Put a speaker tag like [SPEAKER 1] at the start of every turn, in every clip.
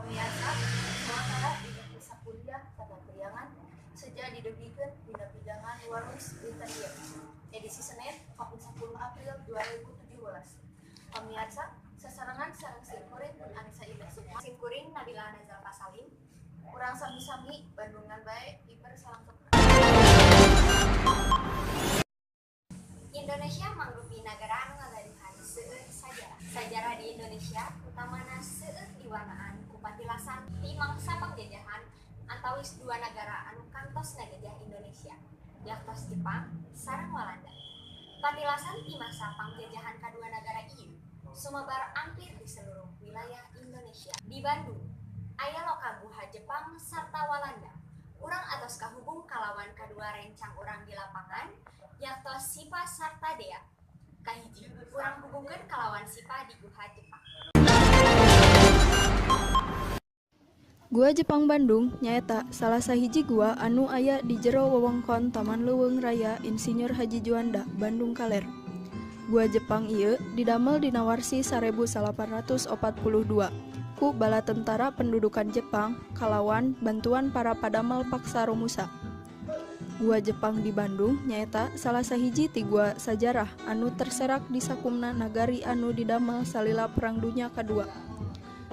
[SPEAKER 1] Pamiarsa, sawatara dina sakuliah Taman Priangan seja didugikeun dina pidangan Warwis dinten ieu. Edisi Senin, 10 April 2017. Pamiarsa, sasarengan sareng simkuring Anissa Indah Sukma.
[SPEAKER 2] Simkuring Nabila Nazal Salim.
[SPEAKER 1] Urang sami-sami Bandungan bae iber salam sempurna.
[SPEAKER 2] Indonesia mangrupi nagara anu ngagaduhan seueur sajarah. Sajarah di Indonesia utamana seueur diwarnaan ku patilasan ti mangsa pangjajahan antawis dua nagara anu kantos ngajajah Indonesia, yaktos Jepang sareng Walanda. Patilasan ti masa pangjajahan kadua nagara ieu sumebar ampir di seluruh wilayah Indonesia. Di Bandung, aya loka guha Jepang sarta Walanda. Urang atos kahubung kalawan kadua rencang urang di lapangan, yaktos Sipa sarta Dea. Kahiji, urang hubungkeun kalawan Sipa di Guha Jepang.
[SPEAKER 3] Gua Jepang Bandung nyaeta salah sahiji gua anu aya di jero wewengkon Taman Leuweung Raya Insinyur Haji Juanda, Bandung Kaler. Gua Jepang ieu didamel dina warsi 1842 ku bala tentara pendudukan Jepang kalawan bantuan para padamel paksa Romusa. Gua Jepang di Bandung nyaeta salah sahiji ti gua sajarah anu terserak di sakumna nagari anu didamel salila Perang Dunya Kadua.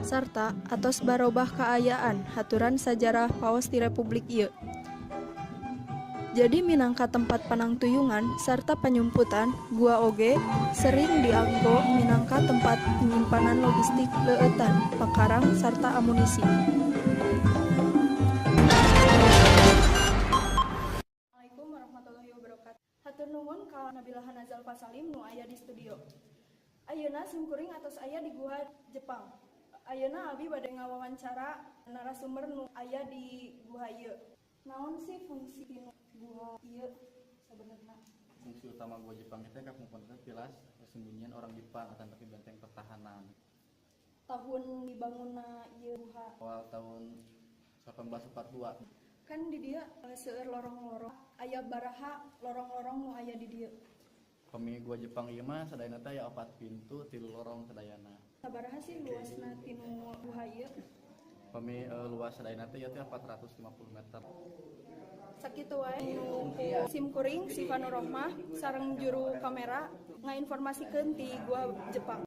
[SPEAKER 3] Sarta atos barobah kaayaan haturan sajarah paos ti republik ieu. Jadi minangka tempat panangtuyungan sarta panyumputan, gua oge sering dianggo minangka tempat penyimpanan logistik leueutan, pakarang sarta amunisi. Assalamualaikum warahmatullahi wabarakatuh. Hatur nuhun ka Nabila Hanazal Fasalim nu aya di studio. Ayeuna simkuring atos aya di Gua Jepang. Ayeuna abi bade ngawawancara narasumber nu aya di guha ieu. Naon sih fungsi tinu gua ieu sebenarnya?
[SPEAKER 4] Fungsi utama gua Jepang itu kapungkur teh pilas persembunyian orang Jepang atau tapi benteng pertahanan.
[SPEAKER 3] Tahun dibangunna ieu guha?
[SPEAKER 4] Awal tahun 1842.
[SPEAKER 3] Kan di dieu seueur lorong-lorong, aya baraha lorong-lorong nu aya di dieu?
[SPEAKER 4] Pami gua Jepang ieu mah sadayana teh aya 4 pintu, 3 lorong sadayana.
[SPEAKER 3] Sabaraha sih luasna tinu guha ieu?
[SPEAKER 4] Pami luas sadayana teh ieu teh 450 meter.
[SPEAKER 3] Sakitu wae nu ku simkuring Siva Nurrohmah sareng juru kamera ngainformasikeun ti Gua Jepang.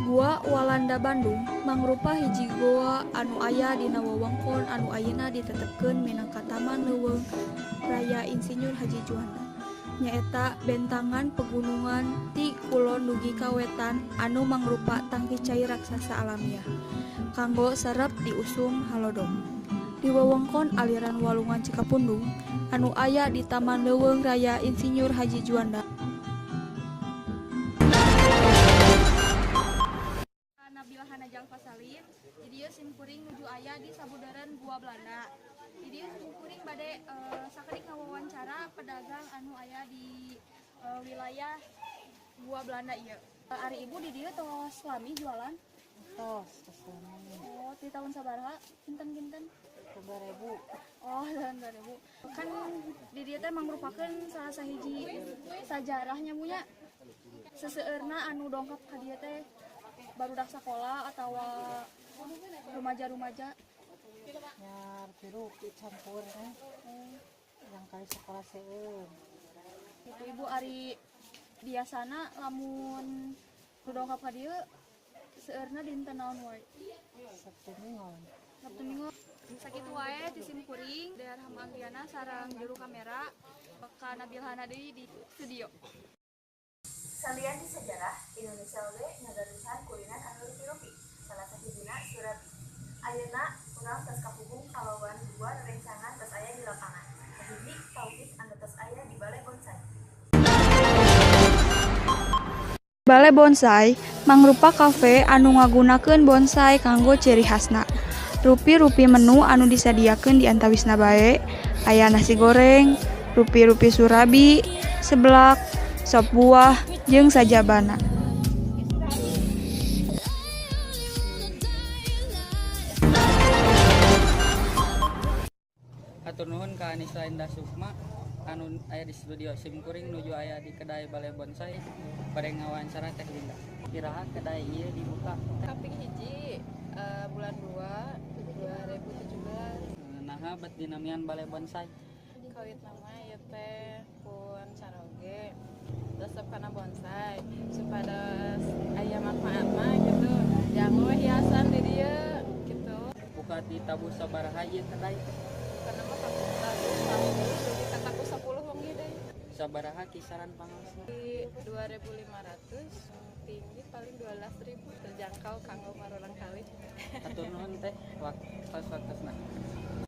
[SPEAKER 5] Gua Walanda Bandung mangrupa hiji goa anu aya dina wewengkon anu ayeuna ditetepkeun minangka Taman Leuweung Raya Insinyur Haji Juanda. Nyaeta bentangan pegunungan ti kulon dugi ka wetan anu mangrupa tangki cai raksasa alamiah kanggo serep di usum halodong. Di wewengkon aliran Walungan Cikapundung anu aya di Taman Leuweung Raya Insinyur Haji Juanda.
[SPEAKER 6] Nabila Hanajal Fasalim, di dieu simkuring nuju aya di sabudeureun Gua Belanda. Di dieu simkuring bade sakedik ngawawancara pedagang anu aya di wilayah Gua Belanda ieu. Ari ibu di dieu tos lami jualan?
[SPEAKER 7] Tos, tos lami.
[SPEAKER 6] Oh, di tahun sabaraha? Kinten-kinten?
[SPEAKER 7] 2000.
[SPEAKER 6] Oh, tahun 2000. Kan di dieu teh mangrupakeun salah sahiji sajarahnya punya seseueurna anu dongkap ka dieu teh barudak sekolah atau remaja-remaja?
[SPEAKER 7] Ya, biru campur eh. Yang kali sekolah seueur.
[SPEAKER 6] Itu ibu ari biasana lamun nu dongkap ka dieu seueurna dinten naon wae?
[SPEAKER 7] Sabtu Minggu.
[SPEAKER 6] Sabtu Minggu. Sakitu wae ti simkuring Dea Rahma Andriana sareng juru kamera ka Nabil Hana deui di studio.
[SPEAKER 1] Salian di sejarah, Indonesia oge ngagaduhan kuliner anu rupi-rupi, salah sahijina surabi. Ayeuna urang tos kahubung kalawan dua rerencangan tos aya di lapangan. Kahiji, Taufik anu tos aya di Bale Bonsai.
[SPEAKER 5] Bale Bonsai mangrupa kafe anu ngagunakeun bonsai kanggo ciri khasna. Rupi-rupi menu anu disadiakeun di antawisna bae aya nasi goreng, rupi-rupi surabi, seblak, sop buah, jeung sajabana.
[SPEAKER 8] Hatur nuhun ka Anissa Indah Sukma. Anu aya di studio, simkuring nuju aya di kedai Bale Bonsai bade ngawawancara Teh Linda. Iraha kedai ieu dibuka?
[SPEAKER 9] Kaping 1 bulan 2 2017.
[SPEAKER 8] Naha bet dinamian Bale Bonsai?
[SPEAKER 9] Kawit nama ieu teh pun caroge resep kana bonsai supados aya manfaatna gitu, jang we hiasan di dieu gitu.
[SPEAKER 8] Buka di tabuh sabaraha ieu kedai?
[SPEAKER 9] Karena mah tabuh 1 dugi ka tabuh 10 wengi deui.
[SPEAKER 8] Sabaraha kisaran pangaosna?
[SPEAKER 9] Di 2.500, tinggi paling 12.000, terjangkau kanggo marurang kali.
[SPEAKER 8] Hatur nuhun Teh waktos-waktosna.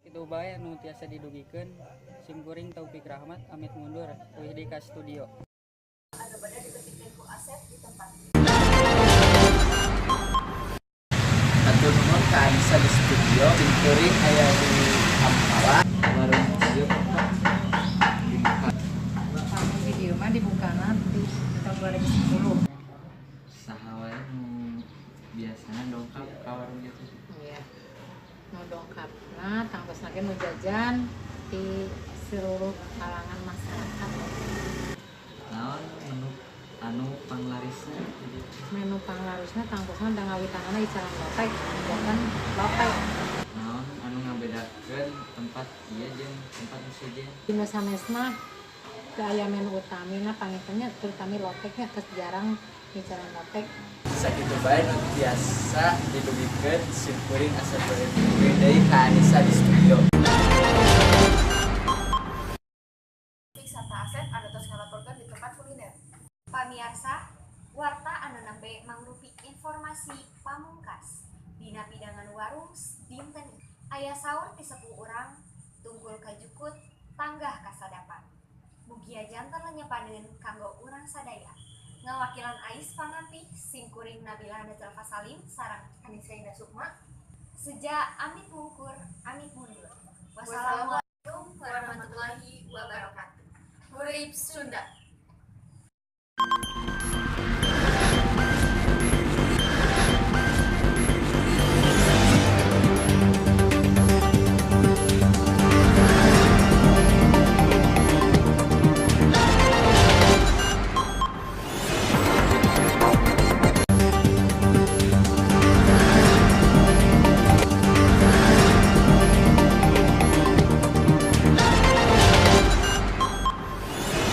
[SPEAKER 8] Kitu bae anu tiasa didugikeun, simkuring Taufik Rahmat amit mundur, uih deui ka studio.
[SPEAKER 1] Anu bade ditepikeun ku Asep di tempat.
[SPEAKER 10] Hatur nuhun ka Anissa di studio, simkuring aya di Ampara.
[SPEAKER 4] Warung ieu dibuka?
[SPEAKER 7] Video mah dibukana di tahun 2010.
[SPEAKER 4] Saha wae nu biasana dongkap ka warung ieu teh?
[SPEAKER 7] Iya. Nu dongkapna tangtosna ge nu jajan di seluruh kalangan masyarakat.
[SPEAKER 4] Naon menu anu panglarisna di dieu?
[SPEAKER 7] Menu panglarisna tangtosna da ngawitanana icalan lotek, janten lotek.
[SPEAKER 4] Naon anu ngabedakeun tempat ieu jeung tempat nu sejen?
[SPEAKER 7] Dina sanesna teu aya menu utamina, panginten nya terutami loteknya, geus jarang icalan lotek.
[SPEAKER 10] Sakitu bae nu tiasa didugikeun, simkuring Asep uih deui ka Anissa di studio.
[SPEAKER 1] Wisata Asep anu tos ngalaporkeun di tempat kuliner.
[SPEAKER 2] Pamiarsa, warta anu nembe mangrupi informasi pamungkas dina pidangan warung dinten. Aya saur ti sepuh urang, tunggul kajukut tanggah kasadapan. Mugia janten lenyepaneun kanggo urang sadaya. Ngawakilan Ais Pangampih, simkuring Nabila Najwa Salim sareng
[SPEAKER 1] Anissa Indah Sukma.
[SPEAKER 2] Seja amit mungkur, amit mundur. Wassalamualaikum warahmatullahi wabarakatuh.
[SPEAKER 1] Hurip Sunda.